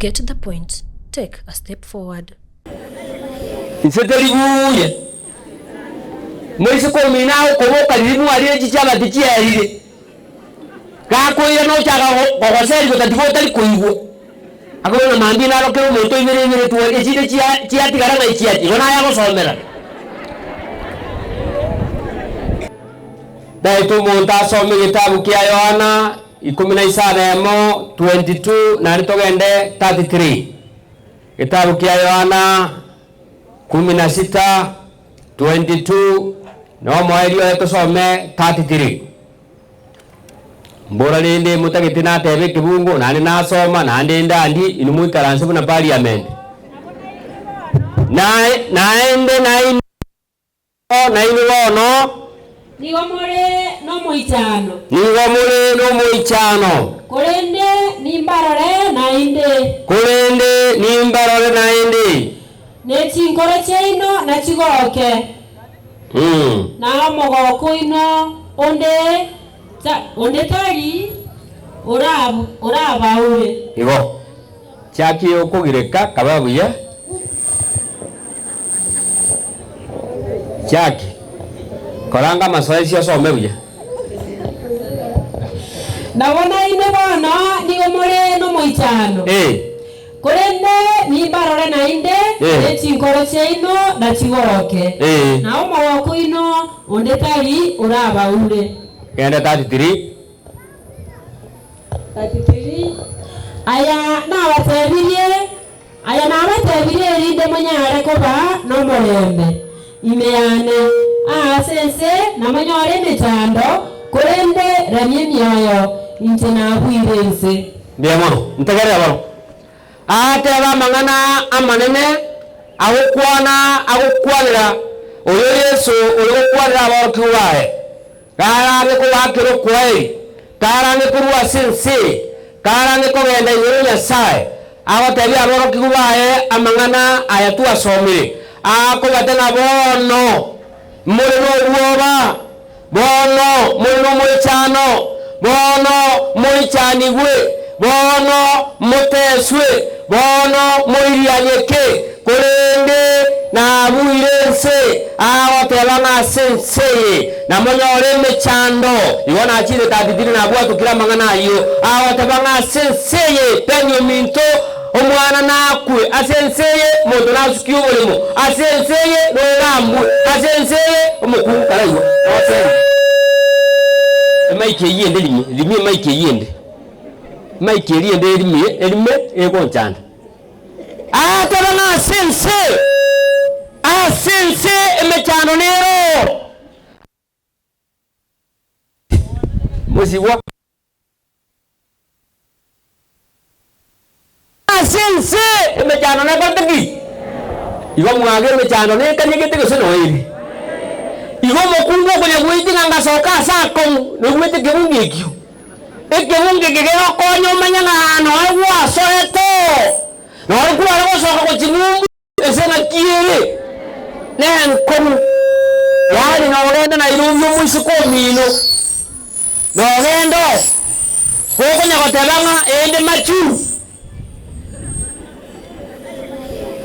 Get the point, take a step forward. Inse teri buya. Moiseke omino agokoboka riria mwarire chichabati chiaerire, gakoira nochaka kogoseria gotatiga otari koigwa. Akobua ng'a mambia naro kera omonto oibere iberetwe echinde chia chiatigara ng'a echiachia, igo naye agosomera. Naete omonto asome egetabu kia Yohana ikomi na isano emo, 22 naende togende 33. Egetabu kia Yohana kumi na sita, 22 na omoerio oye tosome 33. Mbora rende motagete natebe ekebungo, naende nasoma, naende ndandie, inwe moikaranse buna parliament. Nae naende nainwe nainwe bono. Nigo more nomoichano. Nigo more nomoichano. Korende nimbarore naende. Korende nimbarore naende. Ne chinkoro chiaino nachigoke. Na omogoko oino onde onde tari orabaure. Igo, chiaki okogireka kaba buya, chiaki koranga amasoesi osome buya. Nabo nainwe bono nigo more nomoichano. Korende nimbarore naende, ne chinkoro chiaino nachigooke, na omogoko oino onde tari orabaure. Genda 33. 33 Aya nabatebirie, aya nabatebirie erinde monyare koba nomorembe ime yane. Aase ense namonyore emechando, korende remia emioyo, inche nabuire ense. Mbuya mono, ntegerere bono. Agateba amang'ana amanene agokwana agokwanera oyo Yeso ore gokwanera aborokigwa baye, Karange kobaakera okweri, karange korwa ase ense eye, karange kogenda igoro Nyasae, agotebia aborokigwa baye amang'ana aya twasomire, akobate ng'a bono more nobwoba, Bono more nomoichano, bono moichanigwe, bono moteswe, bono moirianyeke, korende nabuire ense, agoteba ng'a ase ense eye namonyore emechando. Igo nachire tatitiri nabwatokire amang'ana ayio, agoteba ng'a ase ense eye teni ominto Omwana nakwe ase ense eye, omonto nasukie oboremo ase ense eye, norambwe ase ense eye, omokungu karaigwe noserie. Emaiki eyio ende rimie, rimie emaiki eyio ende, emaiki eria ende erimie, erime egonchanda. Agateba ng'a ase ense, ase ense emechando nero. Mosibwa. Ase ense emechando nekorete ki? Igo mwaga emechando nekanyegete gose noere. Igo omokungu okonya goetia ng'a ngasoka ase akong'u noigwete ekebungo ekio. Ekebungo eke gegokonya omanye ng'a noe gwasoete oo, noe kware gosoka gochia ng'umbu. Ense ng'aki ere nenkong'u, yaani nogende Nairobi omoiseke omino, nogende oo, gokonya goteba ng'a ende mature.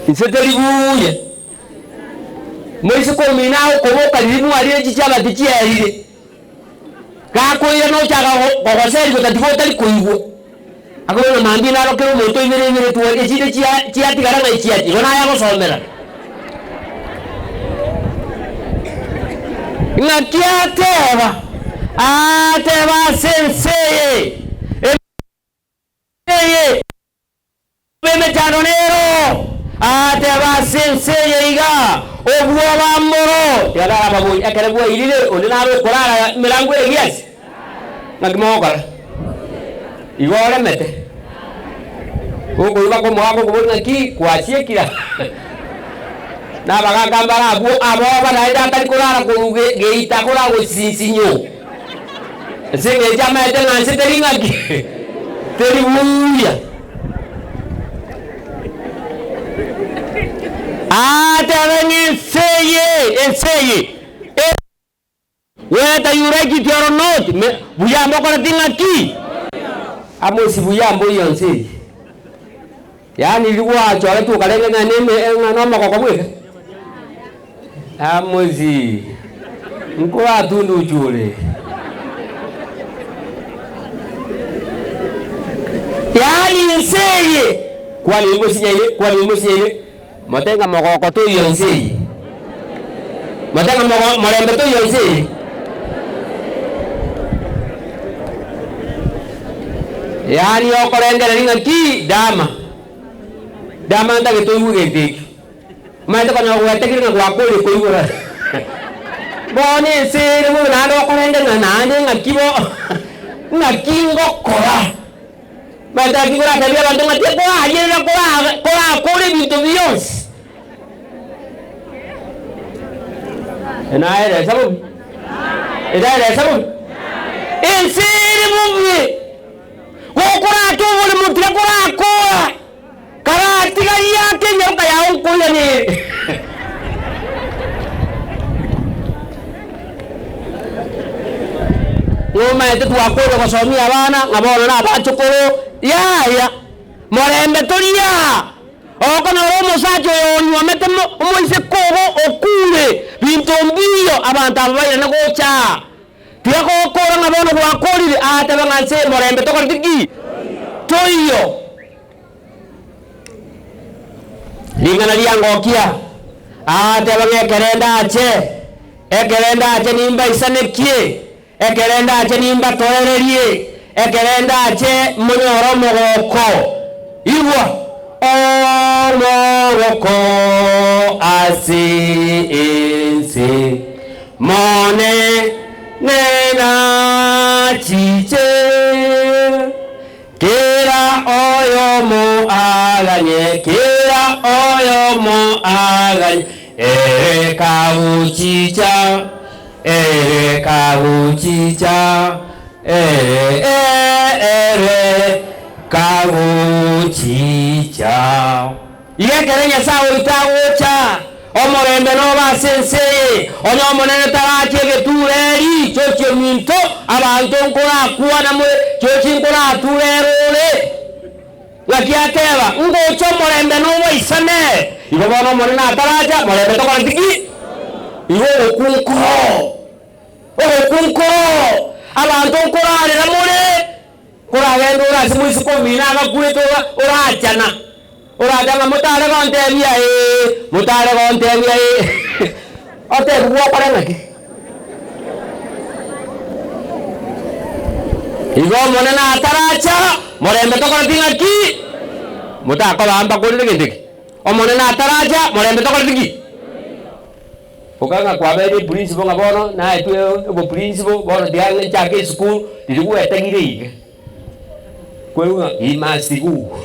Inse teri buya. Moiseke omino agokoboka riria mwarire chichabati chiaerire, gakoira nochaka kogoseria gotatiga otari koigwa. Akobua ng'a mambia naro kera omonto oibere iberetwe echinde chia chiatigara ng'a echiachia, igo naye agosomera. Ng'aki ateba? Ateba ase ense eye, eye emechando nero, ateba ase ense eye iga, obwoba mboro. Tiga narababorie, ekero bwairire, onde nare okorara emerango ere giasi? Naki mogokora? Igo oremete, gokoigwa komogaka okobori ng'aki kwasiekire aa. Na abagaka mbare abwo aboba naende atari korara korwa ge geita korara gosinsinyo, ase eng'encho amaete ng'a nse teri ng'aki teri buya. Aatebe ng'a ense eye, ense eye. Whether you like it or not, me, buya mbokoreti ng'aki? Amosi buya mboiyo nse eye. Yaani riria gwachoretwe okarenge ng'a neme ng'a nomogoko bweka? Amosi, nkoratunduchwe ore. Yaani ense eye, kwani mosinyaine, kwani mosinyaine, mote ng'a mogoko toiyo ense eye, mote ng'a mogo morembe toiyo ense eye. Yaani okorengereria ng'aki dama, dama ntagete oigwe gento ekio. Omanyete konyora gwetegire ng'a gwakorire koigora. Bono ense ere bobe naende okorende ng'a naende ng'aki bo ng'aki ngokora. Omanyete ng'aki koratebie abanto ng'a tikorayerera kora korakore ebinto bionsi. Enaeresa bobe? Eraeresa bobe? Ense ere bobe, gokorata oboremo tiga korakora. Karatigarie ake enyaroka yao nkoirane ere. Ng'omaete twakorire gosomia abana ng'a bono nabachokoro, yaya, morembe tori aa. Okonyora omosacha oyo onyuomete omoiseke obo okure, binto mbiyo, abanto aba bairane gocha aa. Tiga gokora ng'a bono gwakorire, aatebe ng'a nse morembe tokoreti ki? Toiyo. Ring'ana riangokia, aateba ng'a ekero ndache, ekero ndache nimbaisanekie, ekero ndache nimbatoererie, ekero ndache monyore omogoko. Igwa! Omogoko ase ense, monene nachiche. Kera oyomo aganye, kera oyomo aganye, ere kagochicha, ere kagochicha, ere, ere kagochicha. Iga ekero Nyasae oito agocha, omorembe nobe ase ense eye. Onye Omonene tarache egetuura eri, chochi eminto, abanto nkorakwana more, chochi nkorature ere ore. Naki ateba, Ngocha omorembe noboisane. Igo bono Omonene ataracha, morembe tokoreti ki? Igo ogokwa nkoro, ogokwa nkoro, abanto nkorarera more. Koragende ore ase moiseke omino agakwete ora orachana, oracha ng'a motare gontebia ee, motare gontebia ee, otebigwe okore ng'aki? Igo Omonene ataracha, morembe tokoreti ng'aki? Motakoba mbakorire gento eke. Omonene ataracha, morembe tokoreti ki? Boka ng'a kwabeire eprinciple ng'a bono naetwe oboprinciple bono tiga nchake esukuru, riria gwetegire iga, kwerwa ng'a he must go.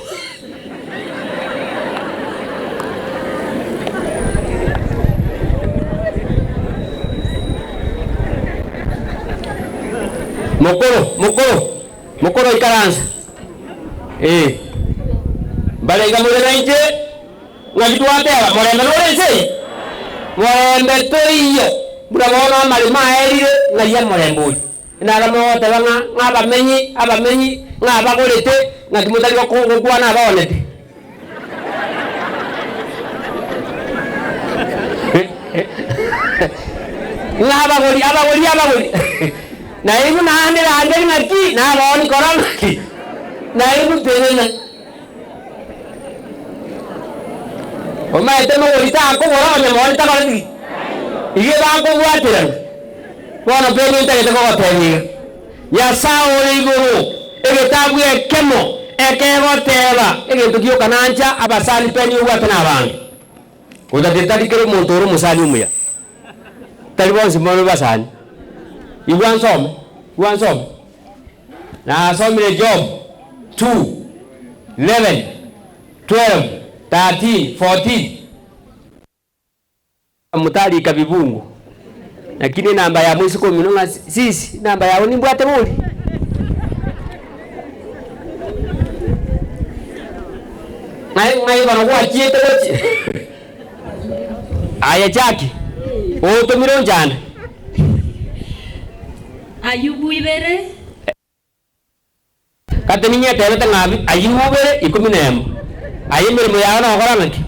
Mokoro, mokoro, mokoro ikaransa, eh, mbare iga more nainche. Ng'aki twateba, Morembe nore ense eye? Morembe toiyo. Buna bono amaremo aerire, ng'ai omorembe oria? Naro mogoteba ng'a ng'abamenyi, abamenyi, ng'a abagorete, ng'aki motari gokwana abaonete? Ng'a abagori, abagori, abagori. Nainwe naende rangeri ng'aki? Nabaoni kora ng'aki? Nainwe tenena. Omaete mogori takogora onye mooni takoreti ki? Iga bakobwaterana. Bono Petero ntagete kogotebia iga, Nyasae ore igoro, egetabu ekemo ekegoteba egento gioka nancha abasani peni obwate nabange. Gotatiga tari kera omonto ore omosani omuya, tari bonsi more basani. Igwa nsome, igwa nsome. Nasomire Job 2, 11, 12, 13, 14. Motarika bibungo, lakini enamba ya moiseke omino ng'a sisi enamba yao nimbwate bori. Ng'ai ng'ai bono gwachiete gochi aye chaki otomire onchande. Ayubu ibere. Gati ninyetebete ng'a Ayubu ibere ikomi nemo. Aye emeremo yao nogokora ng'aki?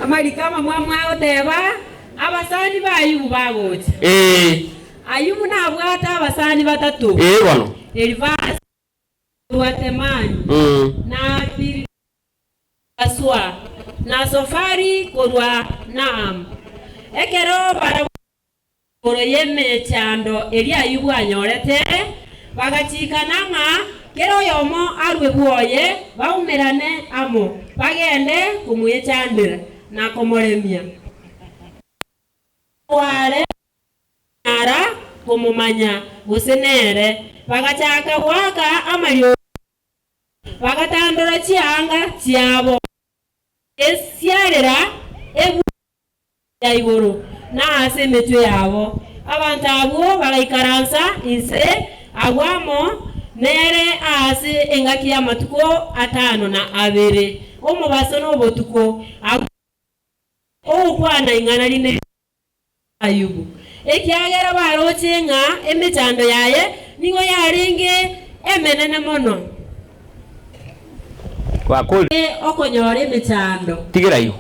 Amariko amamwamu agoteba, Abasani ba Ayubu bagocha. Ee. Ayubu nabwate abasani batato. Ee bono. Elifasi korwa Temani, na Bilidadi korwa Sua, na Sofari korwa Naama. Ekero barabwo Igoro y'emechando eria Ayubu anyorete, bagachikana ng'a kera oyomo arue bwoye, baumerane amo, bagende komwechandera na komoremia. Kware konyara komomanya gose nere, bagachaka goaka amariogi, bagatandora chianga chiabo, esiarera ebu. Ya igoro, na ase emetwe yabo. Abanto abwo bagaikaransa inse agwo amo nere aase engaki y'amatuko atano na abere, omobaso na obotuko, agwo ogokwana ing'ana rinde Ayubu, ekiagera baroche ng'a emechando yaye nigo yarenge emenene mono. Gwakorire. Okonyora emechando. Tigera igo.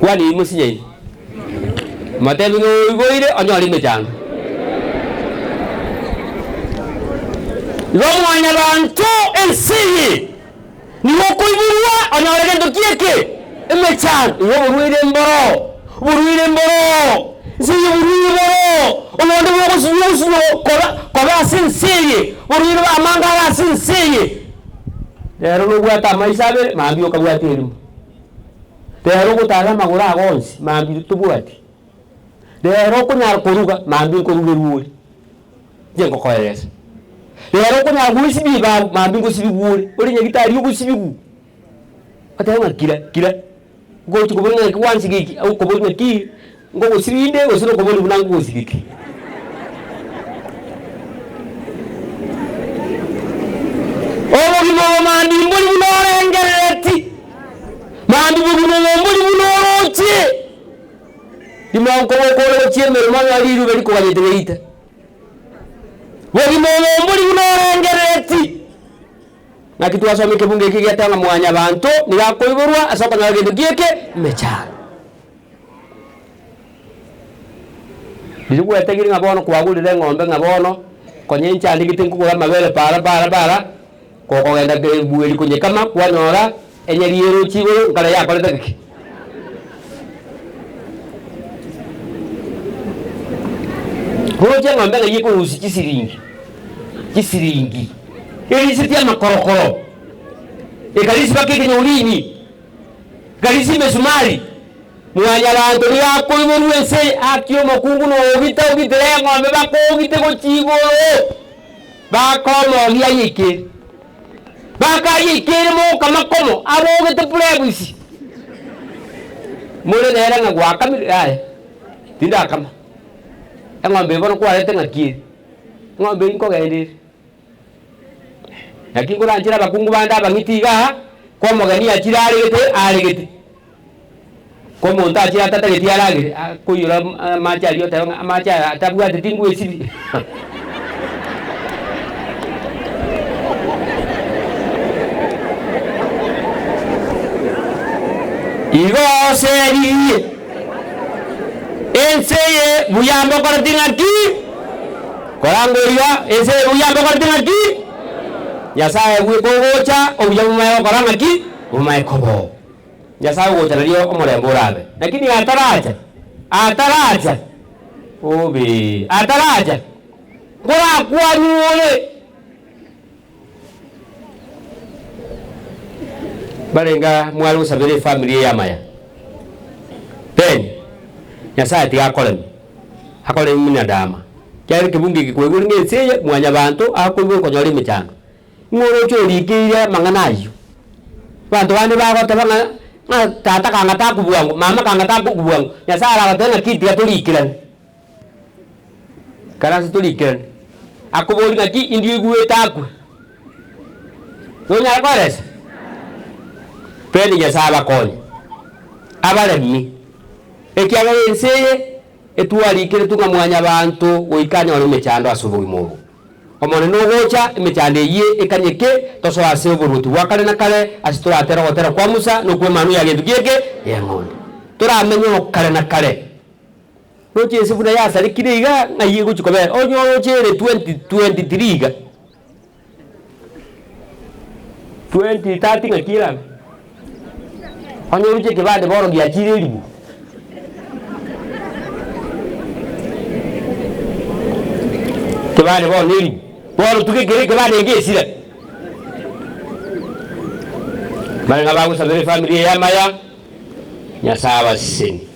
Kwana inwe mosinyaine. Motebi ng'a oiboire onyore emechando. Igo mwanyabanto ense eye nigo okoiborwa onyore gento ki eke? Emechando. Igo oborwaire mboro, oborwaire mboro, ense eye oborwaire boro, obonde bogosinywa ogosinywa koba koba ase ense eye, oborwaire bwa amanga are ase ense eye. Rero nobwate amaiso abere, mambia okabwata erimo. Rero ogotara amagoro ago onsi, mambia tobwati. Rero okonyara koruga, mambia nkorugerwa ore, inche ngokoeresa. Rero okonyara goesibia ebabu, mambia ngosibigwa ore, ore nyagitari ogosibigwa. Otebe ng'a kira kira, ngochi kobori ng'a naki gwansiga eki, okobori ng'aki, ngogosibia inde gose nokobori buna ngogosibia ki. Obogima obo mambia mbori buna orengerereti, mambia bogima obo mbori buna oroche. Rimo nkoboka ore gochia emeremo onyore riruba rikoganyete geita. Bogima obo mbori buna orengerereti. Naki twasoma ekebungo eke giateba ng'a mwanyabanto nigo akoiborwa ase okonyora gento ki eke? Emechando. Riria gwetegire ng'a bono kwagorire eng'ombe ng'a bono, konya enchandegete nkogora amabere para para para, gokogenda bweri konyekama kwanyora enyeri eroche igoro nkare yakorete gaki. Oroche eng'ombe ng'a ekorusia chisiringi, chisiringi, erisitie amakorokoro, ekarisia mpaka ekenyorini, ekarisia emesumari. Mwanyabanto nigo akoiborwa ense eye, akia omokungu na ogita ogitera eng'ombe bakogite gochia igoro, bakomogia ayekere. Bakayeikeire mokama komo, abogete purebusi. More nere ng'a gwakamire, yaya, tindakama. Eng'ombe eye bono kwarete ng'aki ere? Eng'ombe eyio nkogenda ere. Naki nkoranchere abakungu bande abang'iti igaa, ko omogeni achire aregete, aregete. Ko omonto achire atatageti aragere, akoiyora amache aria oteba ng'a amache aya atabwateti ngwesibi. Igo oseririe ense eye buya mbokoreti ng'aki? Korangoria ense eye buya mbokoreti ng'aki? Nyasae bweka ogocha obuya bomae gokora ng'aki? Bomae koboo. Nyasae ogocha nario omorembe orabe. Lakini ataracha, ataracha, obe, ataracha, nkorakwanwe ore. Barenge aa mware gosabera efamiri eye amaya. Beni, Nyasae tiga akoreme, akoreme buna dama. Ekiagera ekebungo eke kwaigure ng'a ense eye mwanyabanto akoigwa okonyora emechando. Ng'o oroche orikeire amang'ana ayio? Abanto bande bagoteba ng'a ng'a tata kanga takwa bwango, mama kanga takwa bwango, Nyasaye arabatebie ng'aki tiga torikerane. Ikaransa torikerane. Akoboria ng'aki indi oigwete akwe? Nonyare koeresa? Twende Nyasaye abakonye, abaremi, ekiagera ense eye etwarikeretwe ng'a mwanyabanto goika anyore emechando ase obogima obo. Omonene ogocha, emechando eyio ekanyeke, tosoe ase oboruoti bwa kare na kare, ase toratere ogotera kwa Musa, na okw'Emanwa ya gento gieke y'eng'ondi. Toramenye oo kare na kare. Roche ense buna yasarekire iga, ng'ai egochia kobera? Onye oroche ere 2023 iga, 2030 ng'aki erabe? Onye oruche ekebande bono giachire eribu. Ekebande bono eribu, bono tuga ekere ekebande ngesire. Mare ng'a bagosabera efamiri eye amaya, Nyasae abasesenie.